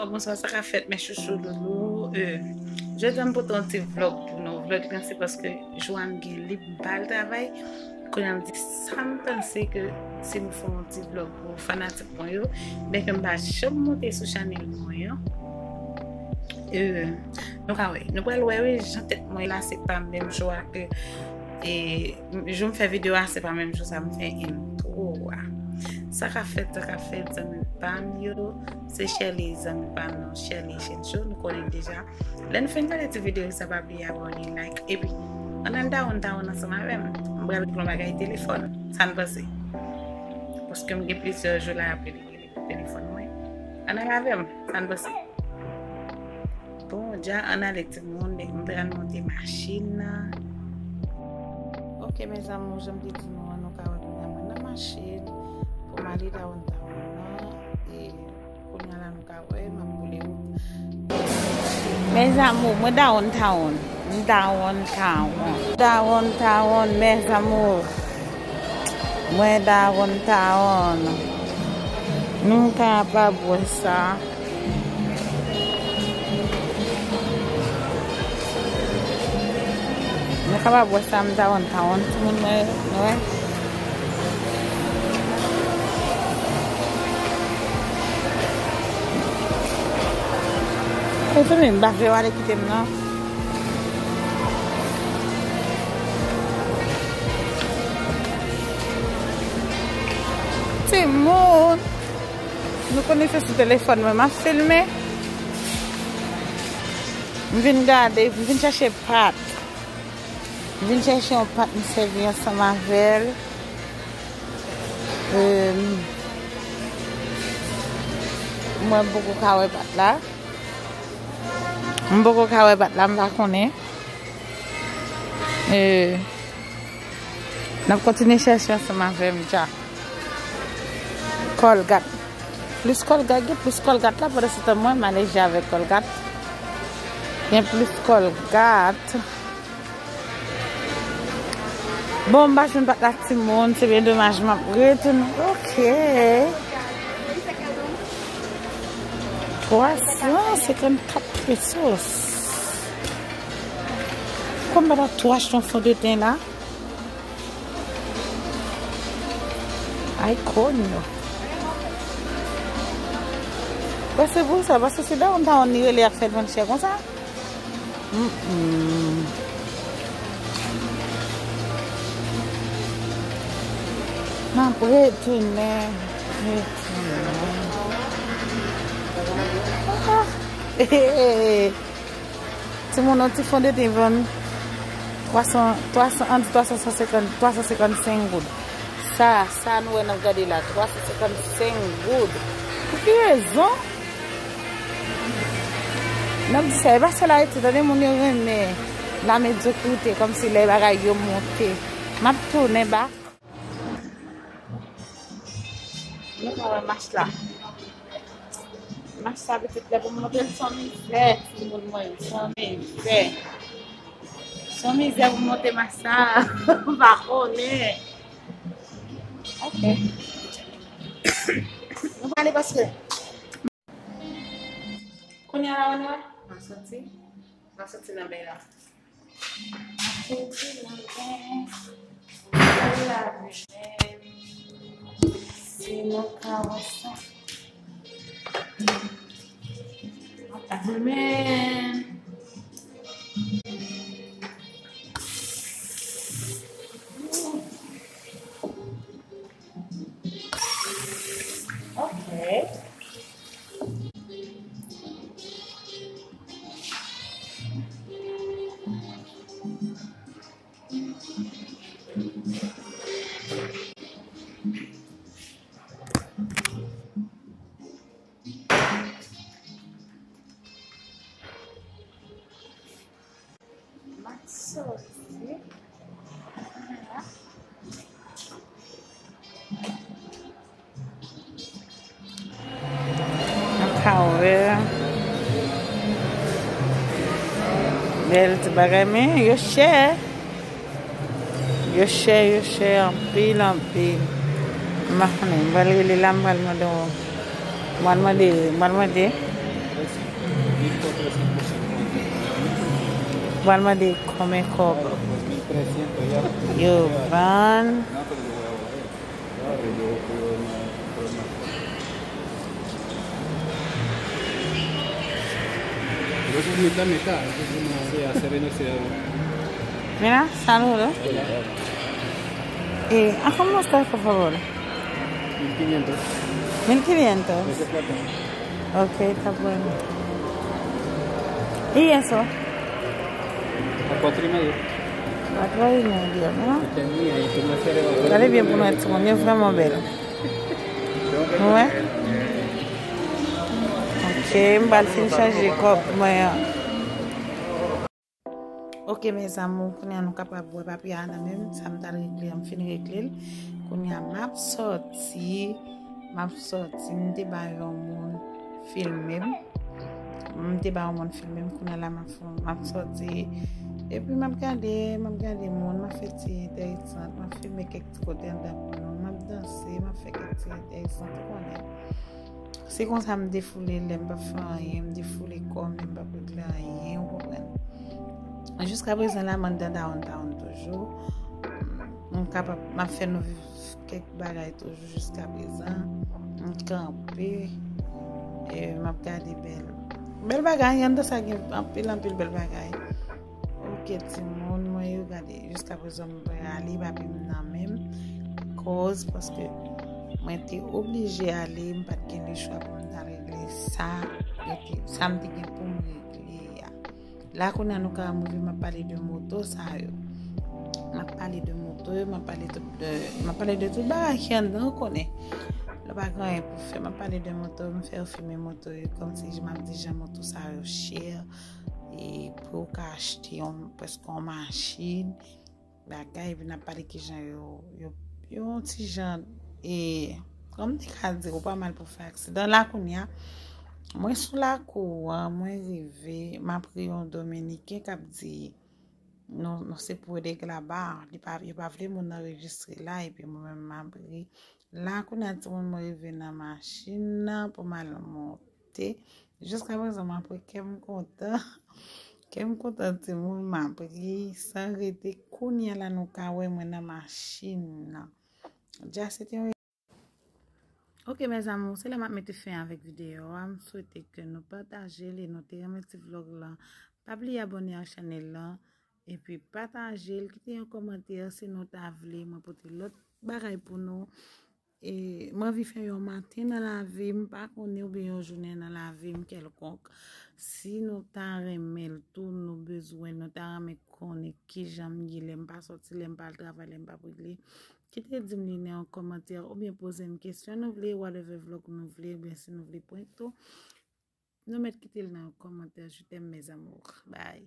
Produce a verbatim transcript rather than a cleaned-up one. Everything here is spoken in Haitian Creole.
Bonswa, bonswa, sa k ap fèt, mes chouchous loulou. Euh, jodi a m pote yon ti vlog pou nou. Vlog lan se paske Joanne gen lib, m pa al travay. Kounye a m di sa m panse ke si m fè yon ti vlog pou fanatik mwen yo, byenke m pa janm monte sou chanèl mwen an. Euh, nou ka wè, nou pral wè, wi, jan tèt mwen la, se pa menm jou a ke, e, jou m fè videyo a, se pa menm jou sa m fè entwo a. Sa k ap fèt, sa k ap fèt, zanmi pa m yo, se Sherly, zanmi pa m nan, Sherly Chencho, nou konnen deja. Lè n fin gade ti videyo sa, pa bliye abòne, like, epi ann al tawon tawon ansanm avè m. M pral di yon bagay telefòn. Sa n panse? Paske m gen plizyè jou la ap rele telefòn mwen. Ann al avè m. Sa n panse? Bon, dja ann ale timoun, m pral monte machin nan. Ok, mes amours, jan m te di nou an, nou ka wè kounye a mwen nan machin pou m ale tawon tawon nan. E kounye a la, nou ka wè, m ap boule wout. Mes amours, mwen tawon tawon. M tawon tawon. Tawon tawon, mes amours. Mwen tawon tawon. Nou kapab wè sa. Nou kapab wè sa, m tawon tawon, timoun mwen, nou wè. Mezanmi, m pa vle w ale kite m, non. Timoun, nou konnen se sou telefòn mwen m ap filme. M vin gade, m vin chèche pat. M vin chèche yon pat m sèvi ansanm avè l. Em, mwen poko ka wè pat la. M poko ka wè pat la, m pa konnen. E, n ap kontinye chèche ansanm avè m dja. Kòlgat. Plis kòlgat, gen plis kòlgat la, pandan se tan mwen, m aleji avèk kòlgat. Gen plis kòlgat. Bon, m pa jwenn pat la timoun, se byen domaj, m ap retounen. Ok. Twa san senkannkat pesos. Kòm m pa ta tou achte yon fondeten la. Ay, konyo. Bon, se pou sa, paske se downtown li rele ap fè l vann chè konsa. Mm, mm. M ap retounen, retounen. Ah, ah. Timoun, yon ti fondeten vann twa san, twa san, ann di twa san senkant, twa san senkannsenk goud. Sa, sa nou wè n ap gade la, twa san senkannsenk goud. Pou ki rezon? N ap di sa, e pa sèl Ayiti, tande, moun yo renmen lamedyokrite, kòmsi lè bagay yo monte. M ap tounen bak. Nou ka wè mach la. Mach sa, pitit, lè pou m monte l, se yon mizè, timoun mwen, se yon mizè. Se yon mizè pou m monte mach sa. M pa konnen. Ok. Nou prale paske kounye a la, wè, nou wè. M ap soti. M ap soti nan bèy la. M ap soti nan bèy. M ap lave men m. Si nou ka wè sa. M ap lave men m. Ok. M ap soti. An ka wè. Bèl ti bagay, men yo chè. Yo chè, yo chè anpil, anpil. M pa konnen, m pral rele la, m pral mande, m pral mande, m pral mande. Pral mande konbyen kòb yo vann. Mira, saludo. Eh, ¿a cómo está, por favor? Mil quinientos. Mil quinientos. Ese es plátano. Ok, está bueno. ¿Y eso? A cuatro y medio. Cuatro y medio, ¿no? Gade byen pou nou wè timoun yo vrèman bèl. Wè. Ok, m pral fin chanje kòb mwen an. Ok, mes amours, kounye a nou kapab wè papye a nan men m. Sa m t al regle an, m fin regle l. Kounye a m ap sòti, m ap sòti, m te bay yon moun filme m. M te bay yon moun filme m, kounye a la m ap fè, m ap sòti. Epi m ap gade, m ap gade moun, m ap fè ti entèresan, m ap filme kèk ti kote anndan pou nou, m ap danse, m ap fè kèk ti entèresan, ou konnen. Se konsa m defoule lè m p ap fè anyen, m defoule kò m, lè m p ap regle anyen, ou konprann. Jiska prezan la, m anndan downtown toujou. M kapab, m ap fè nou viv kèk bagay toujou jiska prezan. M kanpe, e, m ap gade bèl, bèl bagay. Anndan sa gen anpil, anpil bèl bagay. Ok, timoun mwen yo, gade, jiska prezan m prale, papi m nan men m. Koz, paske mwen te oblije ale, m pa t gen lechwa pou m ta regle sa, yo te, sa m te gen pou m regle a. La, kounye a nou ka rive, m ap pale de moto sa yo. M ap pale de moto yo, m ap pale tout de, m ap pale de tout bagay ki anndan, ou konnen. Lè pa gen anyen pou fè, m ap pale de moto, m fè yo filme moto yo, kòmsi m ap di jan moto sa yo chè, e pou yo ka achte yon, prèske yon machin, bagay, epi n ap pale kijan yo, yo, yo yon ti jan, e, kòm m te ka di, ou pa mal pou fè aksidan. La, kounye a, mwen sou lakou an, mwen rive, m ap ri yon Dominiken k ap di, nou, nou se pou de glaba, li pa, yo pa vle moun anrejistre la, epi mwen menm m ap ri. La, kounye a, timoun, mwen rive nan machin nan pou m al monte. Jiska prezan, m ap ri, kè m kontan. Kè m kontan, timoun, m ap ri san rete. Kounye a la, nou ka wè mwen nan machin nan. Dja se te yon Ok, mes amours, se la m ap mete fen avèk videyo a. M swete ke nou pataje l e nou te renmen ti vlog lan. Pa bliye abòne ak chanèl lan. Epi pataje l, kite yon kòmantè si nou ta vle mwen pote lòt bagay pou nou. E mwen anvi fè yon maten nan lavi m, pa konnen, oubyen yon jounen nan lavi m kèlkonk. Si nou ta renmen l tou, nou bezwen, nou ta renmen konnen kijan m ye lè m pa sòti, lè m pa al travay, lè m pa regle. Kite di m li nan yon kòmantè oubyen poze m kesyon nou vle, whatever vlog nou vle, oubyen si nou vle prank tou. Nou mèt kite l nan yon kòmantè. Je t'aime, mes amours. Bye.